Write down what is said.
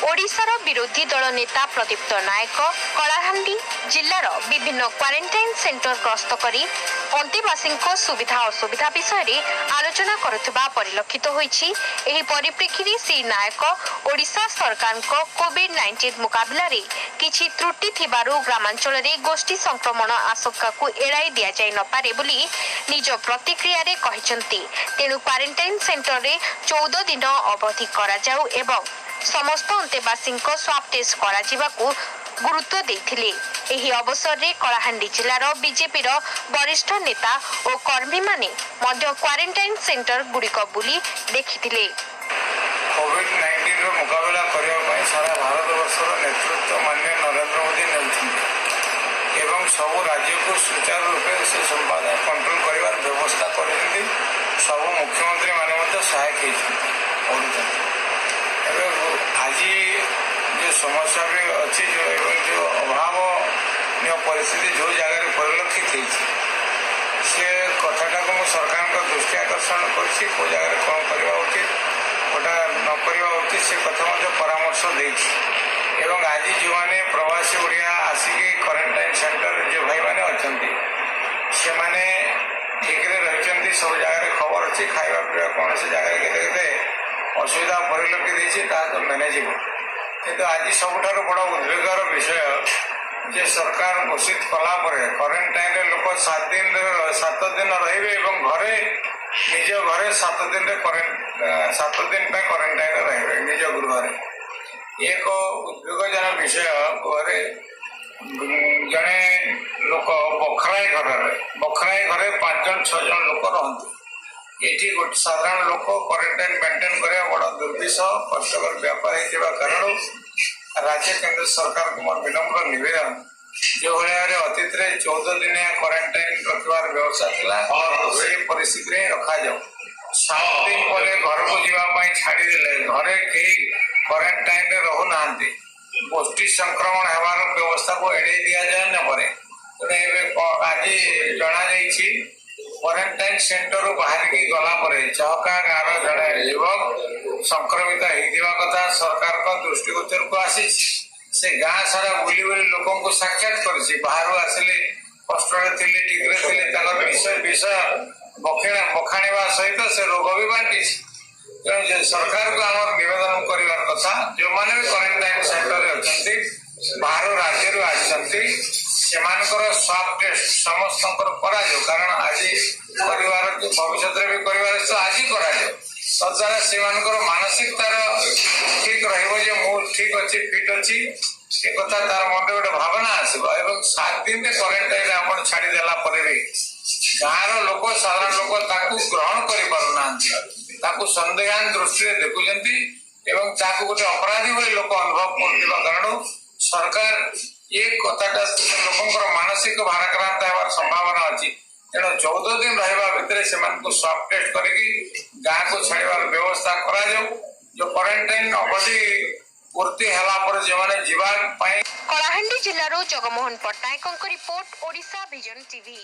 ଓଡ଼ିଶାର ବିରୋଧୀ ଦଳ ନେତା ପ୍ରଦୀପ୍ତ ନାୟକ କଳାହାଣ୍ଡି ଜିଲ୍ଲାର ବିଭିନ୍ନ କ୍ୱାରେଣ୍ଟାଇନ୍ ସେଣ୍ଟର ଗସ୍ତ କରି ଅନ୍ତେବାସୀଙ୍କ ସୁବିଧା ଅସୁବିଧା ବିଷୟରେ ଆଲୋଚନା କରୁଥିବା ପରିଲକ୍ଷିତ ହୋଇଛି। ଏହି ପରିପ୍ରେକ୍ଷୀରେ ଶ୍ରୀ ନାୟକ ଓଡ଼ିଶା ସରକାରଙ୍କ କୋଭିଡ-19 ମୁକାବିଲାରେ କିଛି ତ୍ରୁଟି ଥିବାରୁ ଗ୍ରାମାଞ୍ଚଳରେ ଗୋଷ୍ଠୀ ସଂକ୍ରମଣ ଆଶଙ୍କାକୁ ଏଡ଼ାଇ ଦିଆଯାଇ ନପାରେ ବୋଲି ନିଜ ପ୍ରତିକ୍ରିୟାରେ କହିଛନ୍ତି। ତେଣୁ କ୍ୱାରେଣ୍ଟାଇନ୍ ସେଣ୍ଟରରେ 14 ଦିନ ଅବଧି କରାଯାଉ ଏବଂ ସମସ୍ତ ଅନ୍ତେବାସୀଙ୍କ ସ୍ୱାବ୍ ଟେଷ୍ଟ କରାଯିବାକୁ ଗୁରୁତ୍ୱ ଦେଇଥିଲେ। ଏହି ଅବସରରେ କଳାହାଣ୍ଡି ଜିଲ୍ଲାର ବିଜେପିର ବରିଷ୍ଠ ନେତା ଓ କର୍ମୀମାନେ ମଧ୍ୟ କ୍ୱାରେଣ୍ଟାଇନ୍ ସେଣ୍ଟର ଗୁଡ଼ିକ ବୁଲି ଦେଖିଥିଲେ। କୋଭିଡ-19ର ମୁକାବିଲା କରିବା ପାଇଁ ସାରା ଭାରତବର୍ଷର ନେତୃତ୍ୱ ମାନ୍ୟ ନରେନ୍ଦ୍ର ମୋଦି ନେଉଛନ୍ତି ଏବଂ ସବୁ ରାଜ୍ୟକୁ ସୁଚାରୁ ରୂପେ ସେ ସମ୍ପାଦନ କଣ୍ଟ୍ରୋଲ କରିବାର ବ୍ୟବସ୍ଥା କରିଛନ୍ତି। ସବୁ ମୁଖ୍ୟମନ୍ତ୍ରୀମାନେ ମଧ୍ୟ ସହାୟକ ହେଇଛନ୍ତି, କରୁଛନ୍ତି। ଏବେ ଆଜି ଯେଉଁ ସମସ୍ୟା ବି ଅଛି ଯେଉଁ ଏବଂ ଯେଉଁ ଅଭାବନୀୟ ପରିସ୍ଥିତି ଯେଉଁ ଜାଗାରେ ପରିଲକ୍ଷିତ ହେଇଛି, ସେ କଥାଟାକୁ ମୁଁ ସରକାରଙ୍କ ଦୃଷ୍ଟି ଆକର୍ଷଣ କରିଛି। କେଉଁ ଜାଗାରେ କ'ଣ କରିବା ଉଚିତ, କୋଉଟା ନ କରିବା ଉଚିତ, ସେ କଥା ମଧ୍ୟ ପରାମର୍ଶ ଦେଇଛି। ଏବଂ ଆଜି ଯେଉଁମାନେ ପ୍ରବାସୀ ଓଡ଼ିଆ ଆସିକି କ୍ୱାରେଣ୍ଟାଇନ୍ ସେଣ୍ଟରରେ ଯେଉଁ ଭାଇମାନେ ଅଛନ୍ତି, ସେମାନେ ଠିକରେ ରହିଛନ୍ତି। ସବୁ ଜାଗାରେ ଖବର ଅଛି। ଖାଇବା ପିଇବା କୌଣସି ଜାଗାରେ କେତେ କେତେ ଅସୁବିଧା ପରିଲକ୍ଷିତ ହେଇଛି, ତାହା ତ ମ୍ୟାନେଜେବଲ୍। କିନ୍ତୁ ଆଜି ସବୁଠାରୁ ବଡ଼ ଉଦ୍ବେଗର ବିଷୟ ଯେ ସରକାର ଘୋଷିତ କଲା ପରେ କ୍ୱାରେଣ୍ଟାଇନରେ ଲୋକ 7 ଦିନରେ 7 ଦିନ ରହିବେ ଏବଂ ଘରେ, ନିଜ ଘରେ 7 ଦିନ ପାଇଁ କ୍ୱାରେଣ୍ଟାଇନରେ ରହିବେ ନିଜ ଗୃହରେ। ଏକ ଉଦ୍ବେଗଜନକ ବିଷୟ। ଘରେ ଜଣେ ଲୋକ ବଖରାଏ ଘରରେ, ବଖରାଏ ଘରେ ପାଞ୍ଚ ଜଣ, ଛଅ ଜଣ ଲୋକ ରହନ୍ତି। ଏଠି ଗୋଟେ ସାଧାରଣ ଲୋକ କ୍ୱାରେଣ୍ଟାଇନ୍ ମେଣ୍ଟେନ୍ କରିବା ବଡ଼ ଦୁର୍ବିଷହ, କଷ୍ଟକର ବ୍ୟାପାର ହେଇଥିବା କାରଣରୁ ରାଜ୍ୟ କେନ୍ଦ୍ର ସରକାରଙ୍କୁ ମୋର ବିନମ୍ର ନିବେଦନ, ଯେଉଁଭଳି ଭାବରେ ଅତୀତରେ 14 ଦିନିଆ କ୍ୱାରେଣ୍ଟାଇନ୍ ରଖିବାର ବ୍ୟବସ୍ଥା ଥିଲା, ସେ ପରିସ୍ଥିତିରେ ହିଁ ରଖାଯାଉ। 7 ଦିନ ପରେ ଘରକୁ ଯିବା ପାଇଁ ଛାଡ଼ିଦେଲେ ଘରେ କେହି କ୍ୱାରେଣ୍ଟାଇନରେ ରହୁନାହାନ୍ତି। ଗୋଷ୍ଠୀ ସଂକ୍ରମଣ ହେବାର ବ୍ୟବସ୍ଥାକୁ ଏଡ଼େଇ ଦିଆଯାଏ ନପାରେ। ତେଣୁ ଏବେ ଆଜି ଜଣାଯାଇଛି, କ୍ୱାରେଣ୍ଟାଇନ୍ ସେଣ୍ଟରରୁ ବାହାରିକି ଗଲା ପରେ ଚହକା ଗାଁର ଜଣେ ଯୁବକ ସଂକ୍ରମିତ ହେଇଥିବା କଥା ସରକାରଙ୍କ ଦୃଷ୍ଟିଗୋଚରକୁ ଆସିଛି। ସେ ଗାଁ ସାରା ବୁଲି ବୁଲି ଲୋକଙ୍କୁ ସାକ୍ଷାତ କରିଛି। ବାହାରୁ ଆସିଲେ, କଷ୍ଟରେ ଥିଲେ, ଠିକରେ ଥିଲେ, ତାଙ୍କର ବିଷୟ ବିଷୟ ବଖାଣିବା ସହିତ ସେ ରୋଗ ବି ବାଣ୍ଟିଛି। ତେଣୁ ଯେ ସରକାରକୁ ଆମର ନିବେଦନ କରିବାର କଥା, ଯେଉଁମାନେ ବି କ୍ୱାରେଣ୍ଟାଇନ୍ ସେଣ୍ଟରରେ ଅଛନ୍ତି, ବାହାର ରାଜ୍ୟରୁ ଆସିଛନ୍ତି, ସେମାନଙ୍କର ସ୍ୱାବ୍ ଟେଷ୍ଟ ସମସ୍ତଙ୍କର କରାଯାଉ। କାରଣ ଆଜି କରିବାର, ଭବିଷ୍ୟତରେ ବି କରିବାର ଅଛି, ତ ଆଜି କରାଯାଉ। ତଦ୍ୱାରା ସେମାନଙ୍କର ମାନସିକତାର ଠିକ ରହିବ ଯେ ମୁଁ ଠିକ ଅଛି, ଫିଟ୍ ଅଛି, ଏ କଥା ତାର ମନରେ ଗୋଟେ ଭାବନା ଆସିବ। ଏବଂ 7 ଦିନରେ କ୍ୱାରେଣ୍ଟାଇନ୍ ଆପଣ ଛାଡ଼ିଦେଲା ପରେ ବି ଗାଁର ଲୋକ, ସାଧାରଣ ଲୋକ ତାକୁ ଗ୍ରହଣ କରିପାରୁନାହାନ୍ତି। ତାକୁ ସନ୍ଦେହାନ ଦୃଷ୍ଟିରେ ଦେଖୁଛନ୍ତି ଏବଂ ତାକୁ ଗୋଟେ ଅପରାଧୀ ଭଳି ଲୋକ ଅନୁଭବ କରୁଥିବା କାରଣରୁ ସରକାର ଏ କଥାଟା, ଲୋକଙ୍କର ମାନସିକ ଭାରାକ୍ରାନ୍ତ ହେବାର ସମ୍ଭାବନା ଅଛି। ତେଣୁ 14 ଦିନ ରହିବା ଭିତରେ ସେମାନଙ୍କୁ ସ୍ୱାବ୍ ଟେଷ୍ଟ କରିକି ଗାଁକୁ ଛାଡ଼ିବାର ବ୍ୟବସ୍ଥା କରାଯାଉ। ଯୋଉ କ୍ୱାରେଣ୍ଟାଇନ୍ ଅବଧି ପୂର୍ତ୍ତି ହେଲା ପରେ ଯେଉଁମାନେ ଯିବା ପାଇଁ କଳାହାଣ୍ଡି ଜିଲ୍ଲାରୁ ଜଗମୋହନ ପଟ୍ଟନାୟକଙ୍କ ରିପୋର୍ଟ, ଓଡ଼ିଶା ଭିଜନ ଟିଭି।